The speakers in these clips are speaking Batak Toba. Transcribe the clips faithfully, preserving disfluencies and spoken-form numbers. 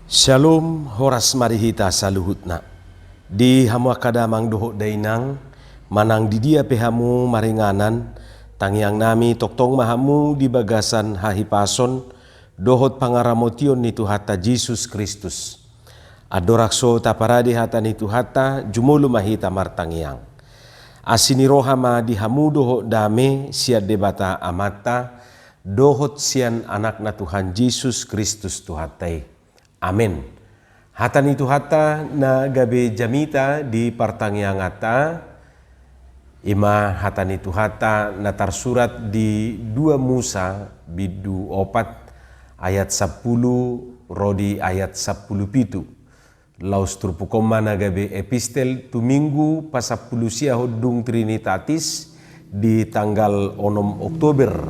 Syalom, horas ma di hita saluhutna. Di hamu angka damang dohot dainang, manang di dia pe hamu maringanan, tangiang nami tongtong ma hamu di bagasan hahipason dohot pangaramotion ni Tuhanta Jesus Kristus. Andorang so taparade hata ni Tuhanta, jumolo ma hita martangiang. Asi ni roha ma di hamu dohot dame sian Debata Amanta, dohot sian Anakna Tuhan Jesus Kristus Tuhanta i. Amen. Hata ni Tuhanta na gabe jamita di partangianganta, ima hata ni Tuhanta na tarsurat di dua Musa bindu opat ayat sampulu ro di ayat sampulu pitu. Laos turpuk on ma na gabe epistel tu Minggu pasampulu sia hondung Trinitatis di tanggal onom Oktober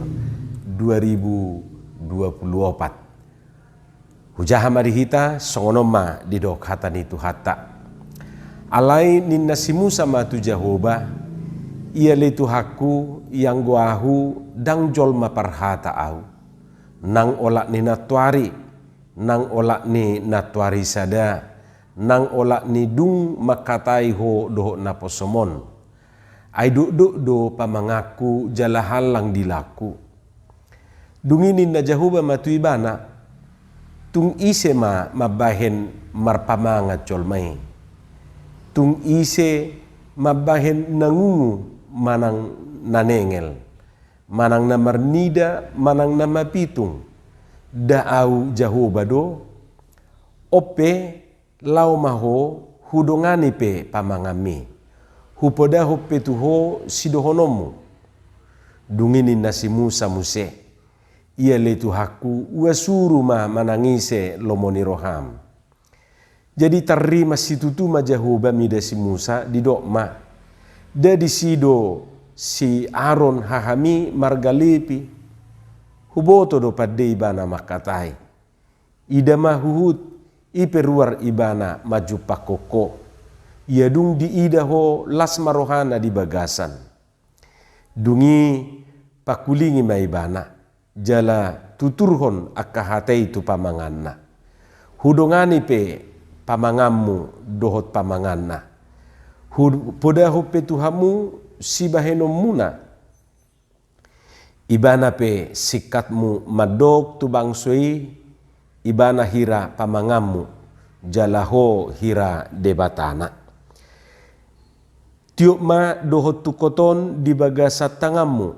dua ribu dua puluh opat. Hujaha ma di hita, songon on ma didok hata ni Tuhanta. Alai ninna si Musa ma tu Jahowa, ia le Tuhanku, ianggo ahu ndang jolma parhata ahu, nang olat ni nantoari, nang olat ni nantoari sada, nang olat ni dung mangkatai ho dohot naposom on. Ai dokdok do pamanganku jala hallang dilangku. Dung i ninna Jahowa ma tu ibana, tung ise ma mambahen marpamangan jolma i? Tung ise mambahen na ngungu manang na nengel, manang na marnida manang na mapitung? Nda ahu Jahowa do? On pe, laho ma ho, hudongani pe pamanganmi, hupodahon pe tu ho sidohononmu. Dung i ninna si Musa muse, ia le Tuhanku, ua suru ma manang ise lomo ni roham. Jadi tarrimas situtu ma Jahowa mida si Musa, didok ma, nda disi do si Aron hahami marga Lepi? Huboto do pande ibana mangkatai. Ida ma huhut, i pe ruar ibana manjumpang ho. Ia dung diida ho las ma rohana di bagasan. Dung i pangkulingi ma ibana, jala tuturhon angka hata i tu pamanganna. Hudongani pe pamanganmu dohot pamanganna. Hupodahon pe tu hamu sibahenonmuna. Ibana pe singkatmu mandok tu bangso i, ibana hira pamanganmu, jala ho hira Debatana. Tiop ma dohot tungkot on di bagasan tanganmu,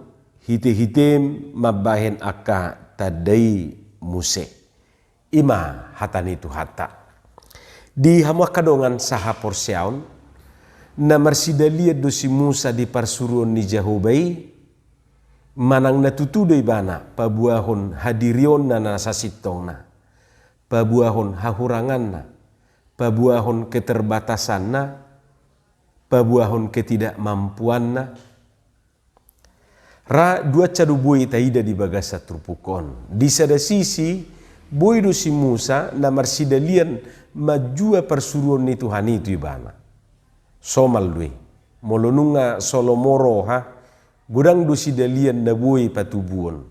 hitehitem mambahen angka tanda i muse. Ima hata ni Tuhanta. Di hamu angka dongan sahaporseaon, na marsidalian do si Musa di parsuruon ni Jahowa i, manang na tutu do ibana paboahon hadirionna na sasintongna, paboahon hahuranganna, paboahon keterbatasanna, paboahon ketidakmampuanna? Ra duansa do boi taida di bagasan turpuk on. Di sada sisi, boi do si Musa na marsidalian manjua parsuruon ni Tuhan i tu ibana. Somal do i. Molo nunga so lomo roha, godang do sidalian na boi patubuon.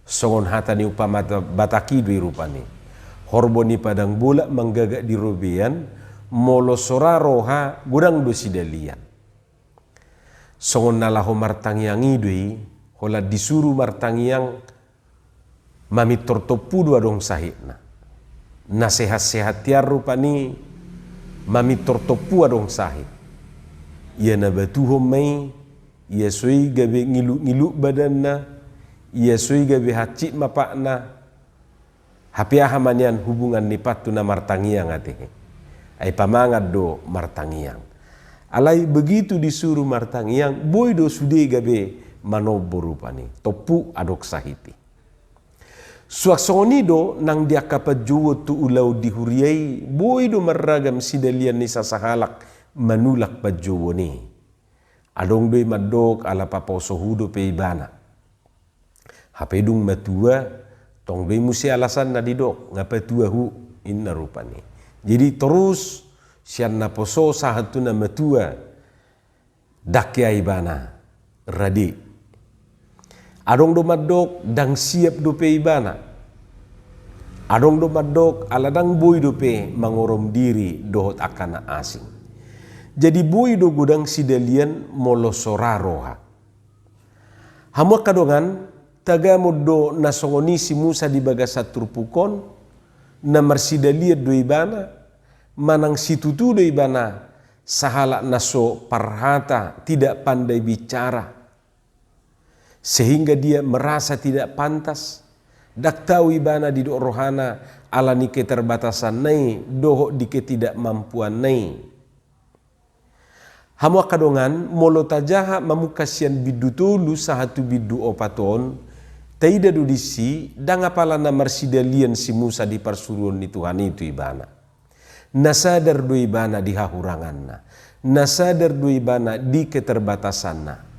Songon hata ni umpama Batak i do i rupani. Horbo ni padang bolak manggagak di robean, molo so ra roha, godang do sidalian. Songon na laho martangiang i do i, holan disuru martangiang, mamintor tompu do adong sahitna. Na sehat-sehat hian rupani, mamintor tompu adong sahit. Ia na batuhon ma i, ia so i gabe ngiluk-ngiluk badanna, ia so i gabe hansit ma patna, hape aha ma nian hubungan ni pat tu na martangiang ate? Ai pamangan do martangiang. Alai begitu disuru martangiang, boi do sude gabe manombo rupani. Tompu adong sahit i. Suang songon i do nang di angka panjouon tu ulaon di huria i, boi do marragam sidalian ni sasahalak manulak panjouon i. Adong do i mandok ala paposo hu dope ibana. Hape dung matua, tong do i muse alasanna didok, nga patua hu, inna rupani. Jadi torus sian na poso sahat tu na matua, ndang hea ibana rade. Adong do mandok ndang siap dope ibana. Adong do mandok ala ndang boi dope mangorom diri dohot angka na asing. Jadi boi do godang sidalian molo so ra roha. Hamu angka dongan, tagamon do na songon i si Musa di bagasan turpuk on, na marsidalian do ibana, manang situtu do ibana, sahalak na so parhata, tidak pandai bicara. Sehingga dia merasa tidak pantas, ndang tau ibana didok rohana ala ni keterbatasanna i dohot di ketidakmampuanna i. Hamu angka dongan, molo tajaha mamungka sian bindu tolu sahat tu bindu opat on, taida do disi, ndang apala na marsidalian si Musa di parsuruon ni Tuhan i tu ibana. Na sadar do ibana di hahuranganna, na sadar do ibana di keterbatasanna.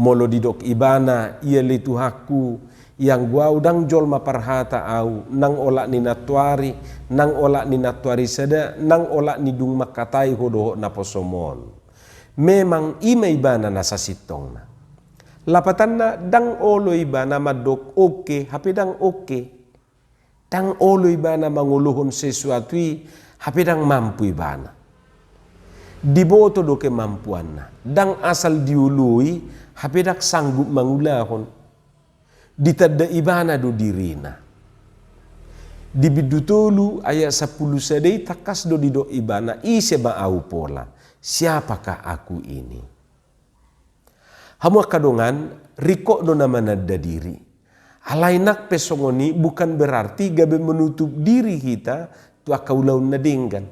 Molo didok ibana, ia le Tuhanku, ianggo au ndang jolma parhata au, nang olat ni nantoari, nang olat ni nantoari sada, nang olat ni dung mangkatai ho dohot naposom on. Memang i ma ibana na sasintongna. Lapatanna ndang olo ibana mandok oke, hape ndang oke. Ndang olo ibana mangolohon sesuatu i, hape ndang mampu ibana. Diboto do kemampuanna, ndang asal dioloi, hape ndang sanggup mangulahon. Ditanda ibana do dirina. Di bindu tolu ayat sampulu sada i tangkas do didok ibana, ise ma au pola, siapakah aku ini? Hamu angka dongan, ringkot do na mananda diri. Alai nang pe songon i bukan berarti gabe menutup diri hita tu angka ulaon na denggan.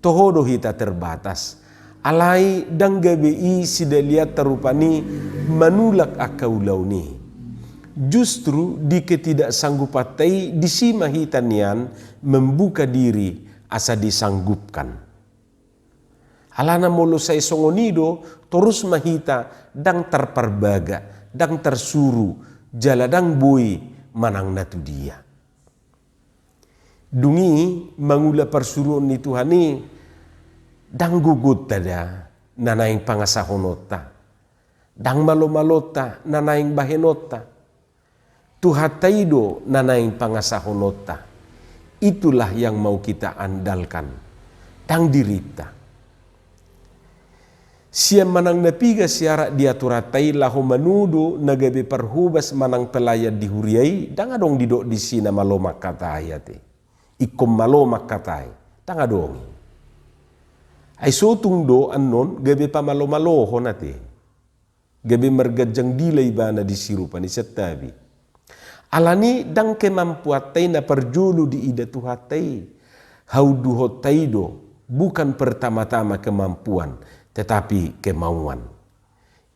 Toho do hita terbatas. Alai ndang gabe i sidalianta rupani manulak angka ulaon i. Justru di ketidaksanggupanta i disi ma hita nian membuka diri asa disanggupkan. Alana molo sai songon i do, torus ma hita ndang tarparbaga, ndang tarsuru, jala ndang boi manang na tu dia. Dung i mangula parsuruon ni Tuhan i, ndang gogonta da na naeng pangasahononta, ndang malomalonta na naeng bahenonta. Tuhanta i do na naeng pangasahononta. Itulah yang mau kita andalkan. Ndang dirinta. Sian manang na piga siarak di aturanta i laho manodo na gabe parhobas manang pelayan di huria i, ndang adong didok disi na malo mangkatai ate. Ingkon malo mangkatai, ndang adong i. Ai sotung do annon gabe pamalomalohon ate. Gabe marganjang dila ibana disi rupani, santabi. Alani ndang kemampuanta i na parjolo diida Tuhanta i. Haunduhonta i do, bukan pertama-tama kemampuan, tetapi kemauan.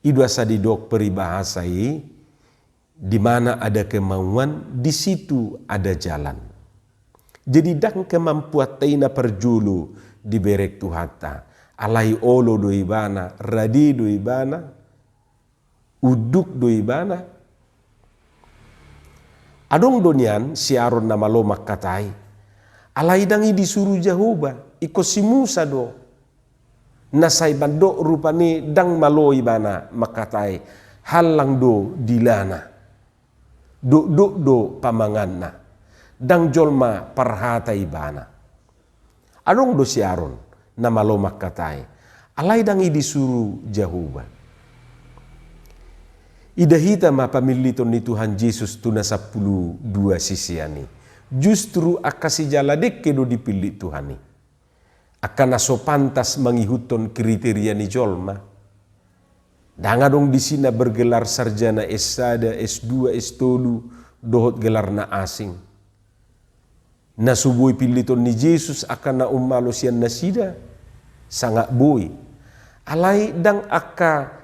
I do asa didok peribahasa i, di mana ada kemauan, di situ ada jalan. Jadi ndang kemampuanta i na parjolo dibereng Tuhanta. Alai olo do ibana, rade do ibana, unduk do ibana. Adong do nian si Aron na malo mangkatai. Alai ndang i disuru Jahowa, ingkon si Musa do. Na sai mandok rupani ndang malo ibana mangkatai, hallang do dilana. Dokdok do pamanganna. Ndang jolma parhata ibana. Adong do si Aron na malo mangkatai, alai ndang i disuru Jahowa. Ida hita ma pamilliton ni Tuhan Jesus tu na sampulu dua sisean i. Justru angka sijala dengke do dipillit Tuhan i. Angka na so pantas mangihuthon kriteria ni jolma. Ndang adong disi na bergelar sarjana S sada, S dua, S tolu, dohot gelar na asing. Na so boi pilliton ni Jesus angka na ummalo sian nasida, sangap boi. Alai ndang angka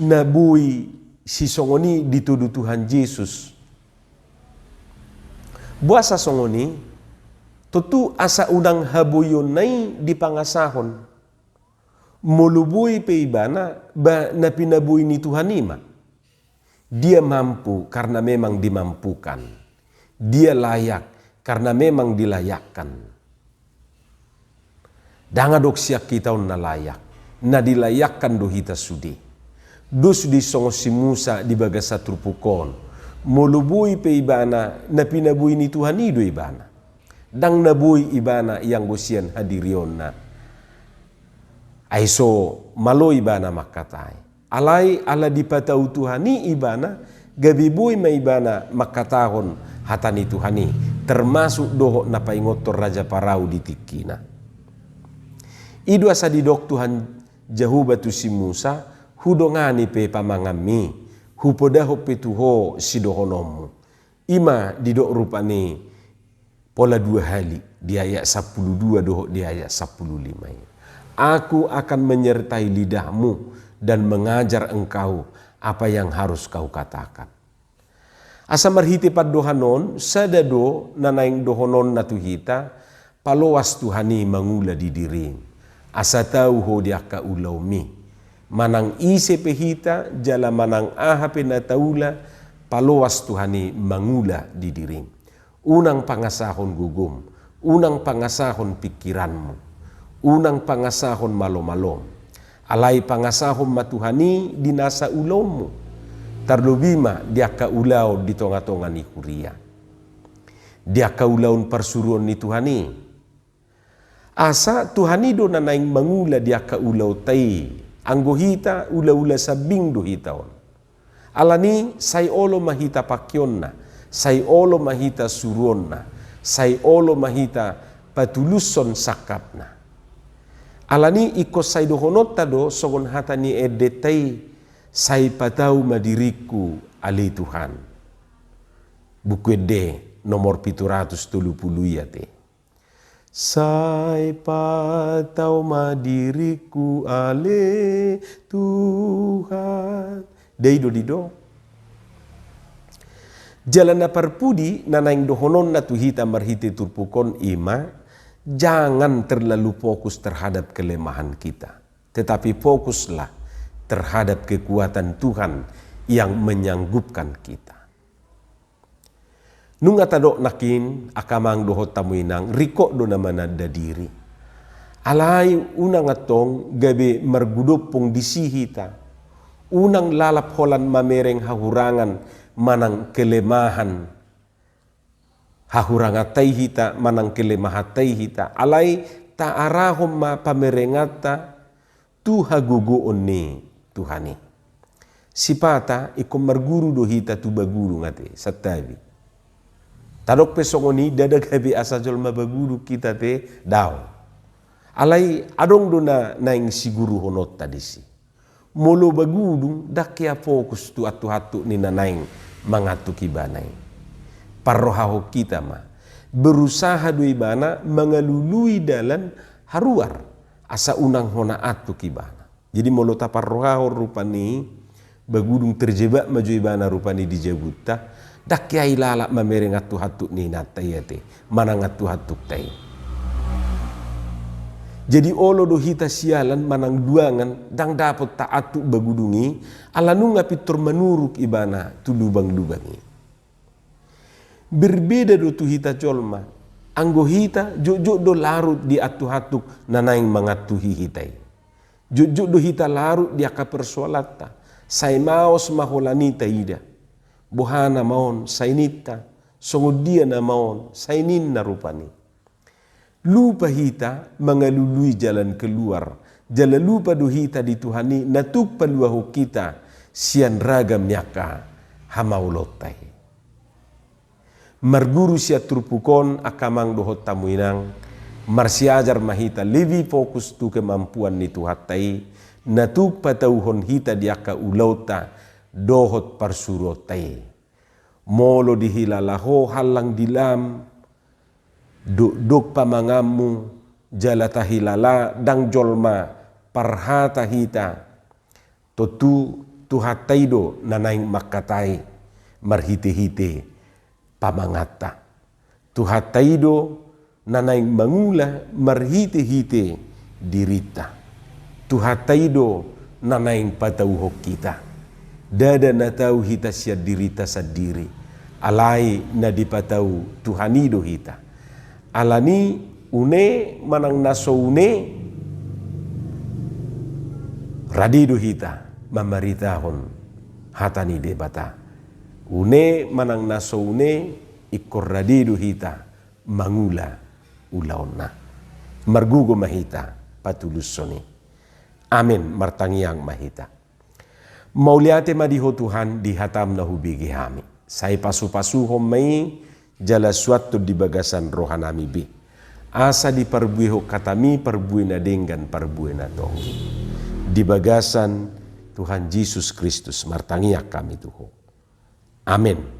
na boi sisongon i ditodo Tuhan Jesus. Boasa songon i? Tontu asa unang haboionna i dipangasahon. Molo boi pe ibana, ba na pinaboi ni Tuhan i ma. Dia mampu karena memang dimampukan. Dia layak karena memang dilayakkan. Ndang adong sian hita on na layak, na dilayakkan do hita sude. Dos do songon si Musa di bagasan turpuk on. Molo boi pe ibana, na pinaboi ni Tuhan i do ibana. Ndang na boi ibana ianggo sian hadirionna. Ai so malo ibana mangkatai. Alai ala dipatau Tuhan i ibana, gabe boi ma ibana mangkatahon hata ni Tuhan i, termasuk dohot na paingothon raja Parao di tingkina. I do asa didok Tuhan Jahowa tu si Musa, hudongani pe pamanganmi, hupodahon pe tu ho sidohononmu. I ma didok rupani pola dua hali di ayat sampulu dua dohot di ayat sampulu lima i. Aku akan menyertai lidahmu dan mengajar engkau apa yang harus kau katakan. Asa marhite pandohan on, sada do na naeng dohononna tu hita, paloas Tuhan i mangula di dirim. Asa tau ho di angka ulaonmi. Manang ise pe hita, jala manang aha pe na taula, paloas Tuhan i mangula di dirim. Unang pangasahon gogom, unang pangasahon pingkiranmu, unang pangasahon malomalom. Alai pangasahon ma Tuhan i di nasa ulaonmu. Tarlobi ma di angka ulaon di tongatonga ni huria. Di angka ulaon parsuruon ni Tuhan i. Asa Tuhan i do na naeng mangula di angka ulaonta i, anggo hita ulaula sambing do hita on. Alani sai olo ma hita pangkeonna, sai olo ma hita suruonna, sai olo ma hita patulushon sangkapna. Alani ingkon sai dohononta do songon hata ni endenta i, sai patau ma diringku ale Tuhan. Buku Ende nomor pitu ratus tolu pulu i ate. Sai patau ma diringku ale Tuhan. Dei do didok. Jala na parpudi na naeng dohononna tu hita marhite turpuk on i ma, jangan terlalu fokus terhadap kelemahan kita. Tetapi fokuslah terhadap kekuatan Tuhan yang menyanggupkan kita. Nunga tadok nangkin, angka amang dohot hamu inang, ringkot do na mananda diri. Alai unang antong gabe margudompung disi hita. Unang lalap holan mamereng hahurangan manang kelemahan. Hahuranganta i hita, manang kelemahanta i hita. Alai taarahon ma pamerenganta tu hagogoon ni Tuhan i. Sipata ingkon marguru do hita tu bagudung ate, santabi. Tadok pe songon i, ndada gabe asa jolma bagudung hita ate, daong. Alai adong do na naeng siguruhononta disi. Molo bagudung, ndang hea fokus tu antukantuk ni na naeng mangantuk ibana i. Parrohahon hita ma. Berusaha do ibana mangalului dalan haruar, asa unang hona antuk ibana. Jadi molo taparrohahon rupani, bagudung terjebak ma jo ibana rupani di jabunta, ndang hea i lalap mamereng antukantuk ni inanta i ate, manang antukantukta i. Jadi olo do hita sialan manang duangan, ndang dapot taantuk bagudung i, ala nunga pintor manuruk ibana tu lubanglubang i. Berbeda do tu hita jolma, anggo hita jotjot do larut di antukantuk na naeng mangantuki hita i. Jotjot do hita larut di angka persoalanta, sai maos ma holan i taida. Boha nama on, sai ninta, songon dia nama on, sai ninna rupani. Lupa hita mangalului jalan keluar, jala lupa do hita di Tuhan i na tuk paluahon hita sian ragam ni angka hamaolonta i. Marguru sian turpuk on angka amang dohot hamu inang, marsiajar ma hita lebih fokus tu kemampuan ni Tuhanta i, na tuk patauhon hita di angka ulaonta dohot parsuruonta i. Molo dihilala ho hallang di lam, dokdok pamanganmu, jala tahilala ndang jolma parhata hita. Tontu Tuhanta i do na naeng mangkatai marhitehite pamanganta. Tuhanta i do na naeng mangula marhitehite dirinta. Tuhanta i do na naeng patauhon hita. Ndada na tau hita sian dirinta sandiri, alai na dipatau Tuhan i do hita. Alani une manang na so une, rade do hita mamaritahon hata ni Debata. Une manang na so une, ingkon rade do hita mangula ulaonna. Margogo ma hita patulushon i. Amen. Martangiang ma hita. Mauliate ma di Ho Tuhan, di hataM na hubege hami. Sai pasupasuhon ma i, jala suanhon di bagasan rohanami be. Asa diparbuehon hataMi parbue na denggan, parbue na tonggi. Di bagasan Tuhan Jesus Kristus martangiang hami tu Ho. Amen.